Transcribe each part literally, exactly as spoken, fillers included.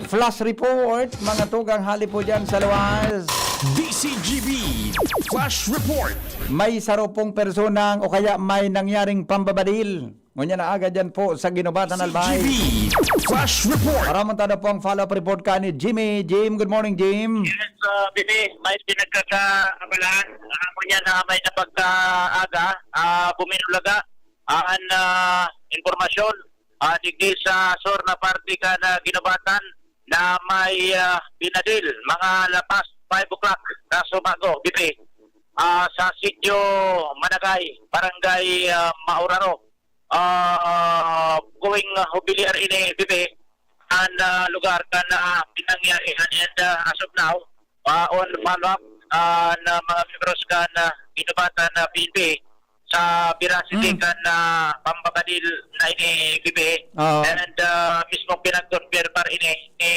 Flash report, mga tugang, hali po dyan sa luwas. D C G B Flash Report. May sarupong personang o kaya may nangyaring pambabadil. Ngunyan na aga dyan po sa Ginubatan, Albay. D C G B Flash Report. Para mo tada po ang follow-up report ka ni Jimmy. Jim, good morning, Jim. Yes, uh, Bibi, may pinagkakaabalahan. Uh, ngunyan na may napagkaaga, uh, buminulaga. An, ah, impormasyon, ah, digdi sa sur na parte kan Ginubatan na may, ah, binadil mga lapas five o'clock na sumago, Bibi, ah, sa Sitio Managay, Barangay, ah, Mauraro. Ah, going, ah, Jubilear ini, Bibi, an, ah, lugar kan, ah, pinangyarihan. And, ah, as of now, ah, on follow-up, ah, na mga miyembros kan, ah, Ginubatan na P N P sa veracity kan, ah, pambabadil na ini, Bibi. Oo. And, ah, mismong pinag-confirmar ini ni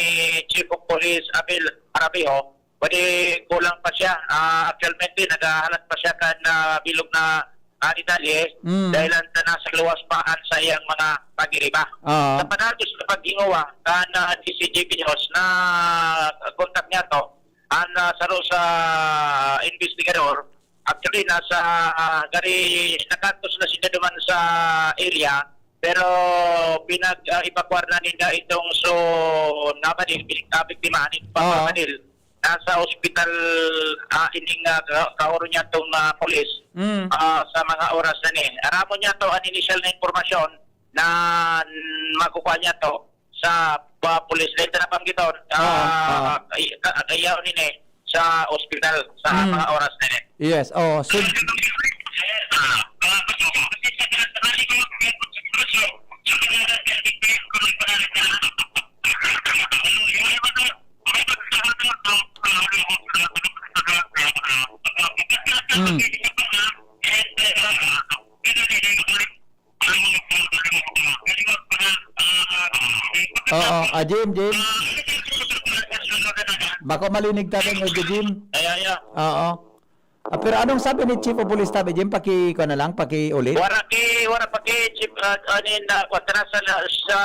Chief of Police Abel Arabijo. Pwede kulang pa siya. Ah, actualmente, naghahalat pa siya kan, ah, bilog na, ah, detalye. Mm. Dahil ang nasa luwas pa ang sa iyang mga pagiriba. Oo. Sa panagos na paghinguwa kan, ah, D C G P News na kontak niya to, an, ah, saro sa investigador, actually, nasa, ah, gari, nakantos na sila duman sa area, pero pinag, ah, evacuar na ninda itong so nabadil, bin-, nabiktima, ni Oo. pagbabanil. Nasa ospital, ah, ining, ah, ka-, kaoro niya tong, ah, pulis, Mm. ah, sa mga oras na ni. Aramon niya to, an initial na impormasyon na, mm, makukuha niya to sa, ah, pulis. Lain ta nabanggiton, Oo, ah, oo. ay, ka-, kaya nini sa ospital sa Mm. mga oras na ni. Yes, oo. So, Mm. Oo, ah, Jim, Jim. Bako malinig ta kan audio, Jim. Ay, ay, ay. Oo. Ah, pero anong sabi ni Chief of Police tabi, Jim? Paki, kuha na lang, pakiulit. Wara ki, wara pa ki, Chief, ah, anin, ah, kuwan, tara sa, sa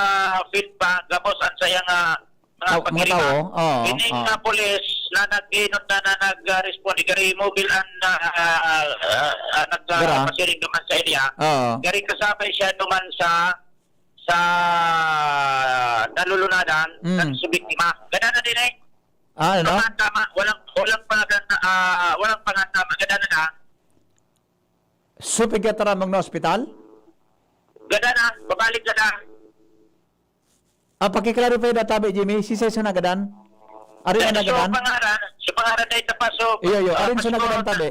field pa, gabos an sayang, ah, mga Ah, mga pagiriba. Tao, oo, Ining, oo. ah, pulis na nag-inot na, na nag-, ah, respond, gari mobile an, ah, ah, ah, ah, nag-, ah, Dira. pasiring naman sa area. Oo. Gari kasabay siya duman sa, sa nalulunadan, Mm. at sa biktima. Gada na din eh. Ah, ano? Tama, tama. Walang, walang panganta-, ah, walang pangantama. Gada na na. So, pigkataramang na ospital? Gada na. Babalik gada. Ah, paki-clarify na tabi, Jimmy. Si Seso nagadan? Ari na Seso nagadan? Pangaran. Sa pangaran na ito pa, so, Iyo, iyo. ah, Arin sa nagadan tabi?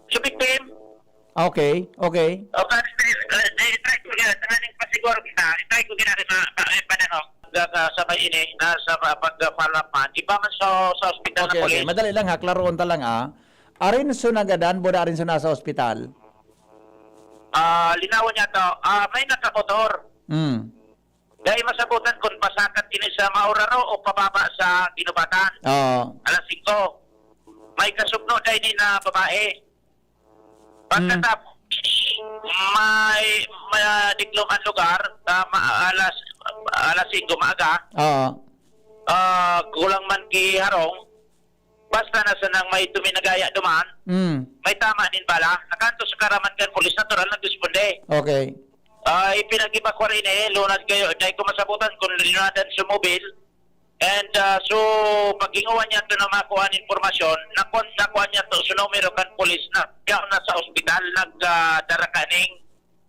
Sa victim. Okay, okay. O, ka, eh, eh, try ko gina-, tangani pa siguro kita. Try ko gina-, sa, sa, eh, panahon. Ga-, ga-, sabay ini, na sa pa-, pag-follow up man. Iba man sa, sa ospital na Okay, okay. pulis. Madali lang ha, klaroon ta lang, ah. Arin so nagadan, boda arin so nasa ospital? Ah, linawan niya to. Ah, may nakamotor. Hmm. Dai masabotan kun pasakat ini sa Mauraro o pababa sa Ginubatan. Oo. Alas singko. May kasugno dai ni na babae. Pagkatapos, may, may diklom ang lugar, sa ma-, alas, alas singko maaga. Oo. Ah, kulang man ki harong. Basta na sanang may tuminagaya duman, Mm. may tama nin bala. Nakanto sa karaman kan pulis, natural, nagresponde. Okay. Ah, ipinag-evacuar ini, lunad kayo. Dai ko masabutan kung linunadan sa mobil. And, ah, so, pag-inguwan niya to na makuha an impormasyon, nakon-, nakuha niya to sa numero kan pulis na siya na sa ospital, nag, ah, dara kaning,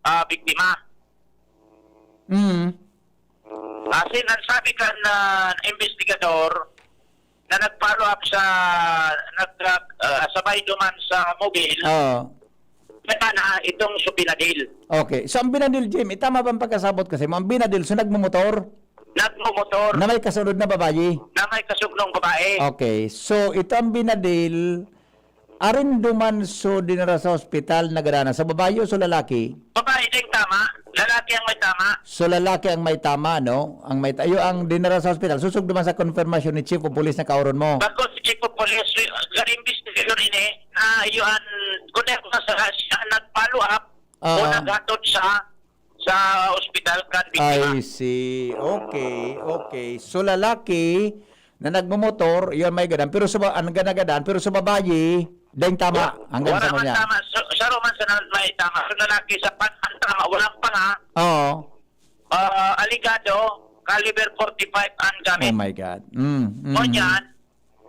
ah, biktima. Mm. Asin, ang sabi kan, ah, investigador na nag-follow up sa, nag, ah, ah, sabay duman sa mobil, Oo. na, na itong so binadil. Okay. So, ang binadil, Jim, itama bang pagkasabot kasi mo? Ang binadil, so nagmumotor? Nagmumotor. Na may kasunod na babayi? Na may kasugnong babae. Okay. So, ito ang binadil, arin duman so dinara sa ospital na gadanan. Sa babayi o sa lalaki? Babae din tama. Lalaki ang may tama. So, lalaki ang may tama, no? Ang may ta-, iyo ang dinara sa ospital. Susog duman sa konfirmasyon ni Chief of Police na kauron mo. Bakos si Chief of Police, gari investigador ini, na iyo an, kundi ako sa siya ang nag-follow up o Oo. naghatod sa, sa ospital kan biktima. I see. Okay, okay. So, lalaki na nagmomotor, yun may gadan. Pero sa ba-, ang ganagadan, pero sa babayi, dahil tama, hanggang sa man tama. So, sa Roman sa may tama. So, lalaki sa pan-, ang tama, walang panga. Oo. Ah, aligado, caliber forty-five ang gamit. Oh my God. Mm, mm. Ngunyan,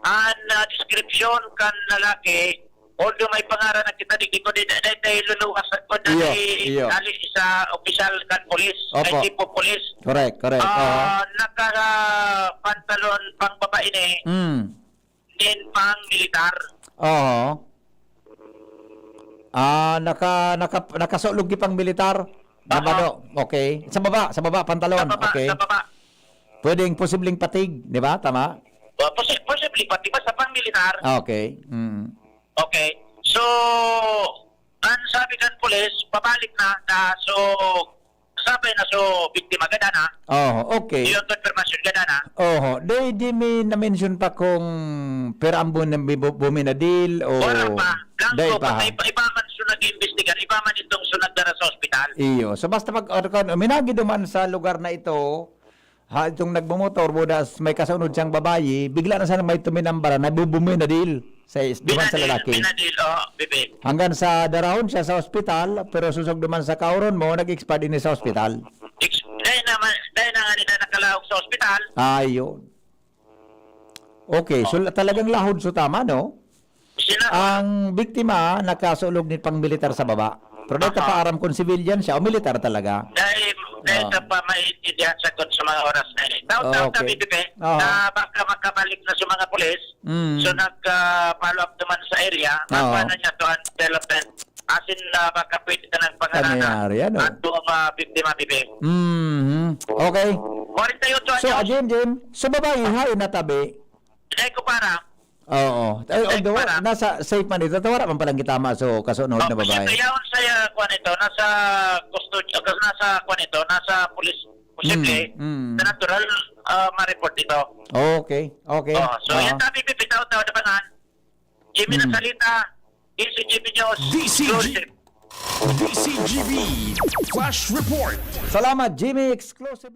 ang, ah, description kan lalaki, although may pangaran na kita, di ko di, di, di, di luluwas ako na Iyo, di iyo. ali sa opisyal kan polis, Opo. ay tipo polis. Correct, correct. Ah, Aha. naka-, pantalon pang babae ni, Mm. din pang militar. Oo. Ah, naka-, naka-, nakasulog ki pang militar? Aha. Namano? Okay. Sa baba, sa baba, pantalon. Sa baba, Okay. sa baba. Pwedeng posibleng patig, di ba? Tama? Oh, posi-, posible, pati ba sa pang militar? Ah, okay. Mm. Okay. So, ang sabi kan pulis, pabalik na, na, so, sabay na, so, biktima, gada na. Oh, okay. Yung confirmation, gada na. Oho. Di, di mi na-mention pa kung pera ang bun-, bu-, buminadil o Wala pa. Blanco, Dai pa. patay pa. Iba man so nag-iimbestigar, iba man itong so nagdara sa ospital. Iyo. So, basta pag, or, kung minagi duman sa lugar na ito, ha, itong nagmumotor, budas may kasunod siyang babayi, bigla na sana may tuminambara na bu-, buminadil sa is-, duman sa Binadil, lalaki. binadil, oh, bibi. Hanggang sa darahon siya sa ospital, pero susog duman sa kauron mo, nag-expire ini sa ospital. Ex-, dahil naman, dahil na nga nila nakalaog sa ospital. Ah, yun. Okay, so la-, talagang lahod so tama, no? Sila, Ang biktima, nakasulog ni pang militar sa baba. Pero dahil Aha. pa aram kung civilian siya o militar talaga. Dahil, dahil Ah. sa pa may intindihan sagot sa mga oras na yun. Daw, daw, Okay. sabi, Pipe, Aha. na baka makabalik na sa mga pulis, Mm. so nag, ah, follow up naman sa area, Oo. makuha na niya to ang development. Asin na baka pwede ka ng pangarana Pangyayari, ano? at mga biktima, Pipe. Mhm. Okay. Forty-eight So, ano? Ajim, Jim, so babae, hain na tabi? Dahil ko para, Oo. Ay, Ay, although, para. nasa safe man ito, wala man palang gitama, so, kasunod na Oh, babae. posible. Yaon sa, ah, kwan ito, nasa custody, ah, nasa kwan ito, nasa pulis, posible, Mm, mm. sa natural, ah, ma-report ito. Okay, okay. Oh, so, Ah. yan sabi, bibitaw tao na pangan. Jimmy Mm. Nasalita, D C G B News, D C G, exclusive. D C G B, Flash Report. Salamat, Jimmy. Exclusive.